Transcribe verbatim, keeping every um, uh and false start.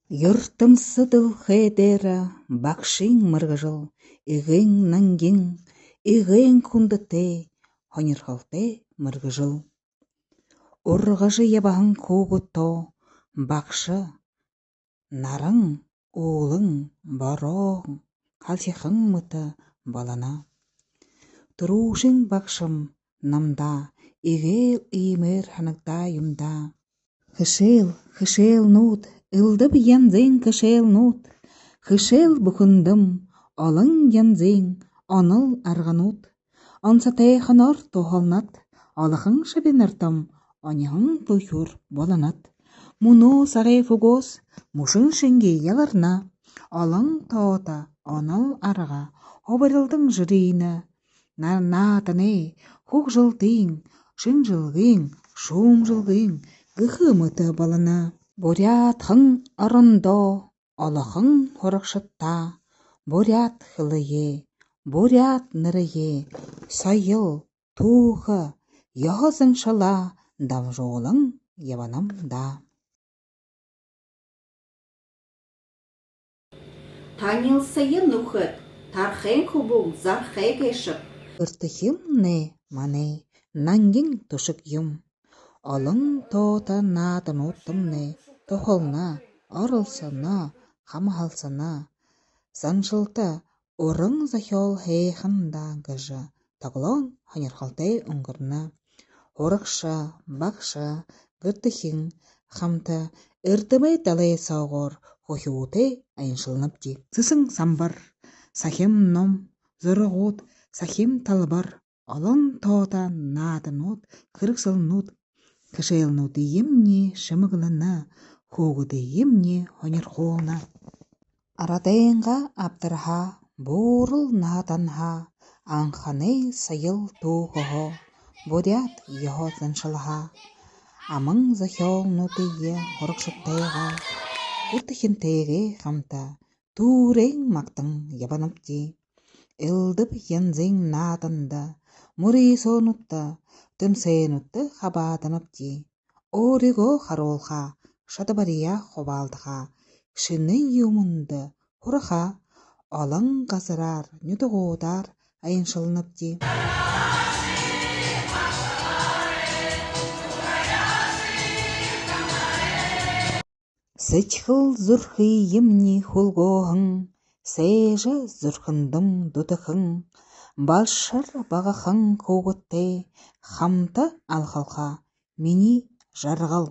Юртэмсэ дэлхэй дээрэ багшын мэргэжэл эгээн нангин, эгээн хүндэтэй, һонирхолтой мэргэжэл. Ургажа ябаһан хүүгэдтөө багша наран, үүлэн, бороон, халхихан мэтэ болоно. Түрүүшын багшам намда эгээл иимээр һанагдаа юм даа. Хэшээл, хэшээлнүүд, элдэб янзын хэшээлнүүд, хэшээл бүхэндэм олон янзын онол арганууд. Онсотойхоноор туһалнат олохон шэбинэртэм оньһон түхюур болонот. Мүнөө сагай фугас мүшэн шэнги яларна. Олон тоото онол арга хубарилдан жэрынэ. Нар наатанай хүгжэлтын, шэнжэлгын, шүүмжэлгын гэхэ мэтэ болоно. Буряадхан орондоо олохон һурагшадта буряад хэлэеэ, буряад нэрэеэ, соёл, түүхэ, ёһо заншалаа дамжуулан ябанам даа. Танилсая, нүхэд, тархын хүбүүн зархай гээшэб. Гэртэхимнай манай нангин түшэг юм. Олон тоото наадануудтамнай туһална, оролсоно, хамһалсана. Заншалта уран зохёол һайхан даа гэжэ тоглоон һонирхолтой үнгэрнэ. Һурагша, багша, гэртэхин хамта эрдэмэй далай соогуур хүхюутэй аяншалнабди. Сэсэн самбар, сахим ном, зурагууд, сахим талбар, олон тоото нааданууд, хэрэгсэлнүүд, хэшээлнүүдыемни шэмэглэнэ, хүүгэдыемни һонирхуулна. Арадайнгаа абдарһаа, буурал нааданһаа, анханай соёл түүхэһөө, буряад ёһо заншалһаа аман зохёолнуудые һурагшадтайгаа, гэртэхинтэйгээ хамта түүрээн магтан ябанабди. Элдэб янзын нааданда, мүрысөөнүүдтэ, тэмсээнүүдтэ хабааданабди. Өөрыгөө харуулха, шадабарияа хубаалдаха, шэнэ юумэндэ һураха, олон газараар, нютагуудаар аяншалнабди. Сэдьхэл зүрхыемни хүлгөөһэн, сээжэ зүрхэндэм дүтэхэн, балшар багахан хүүгэдтэй хамта алхалха минии жаргал.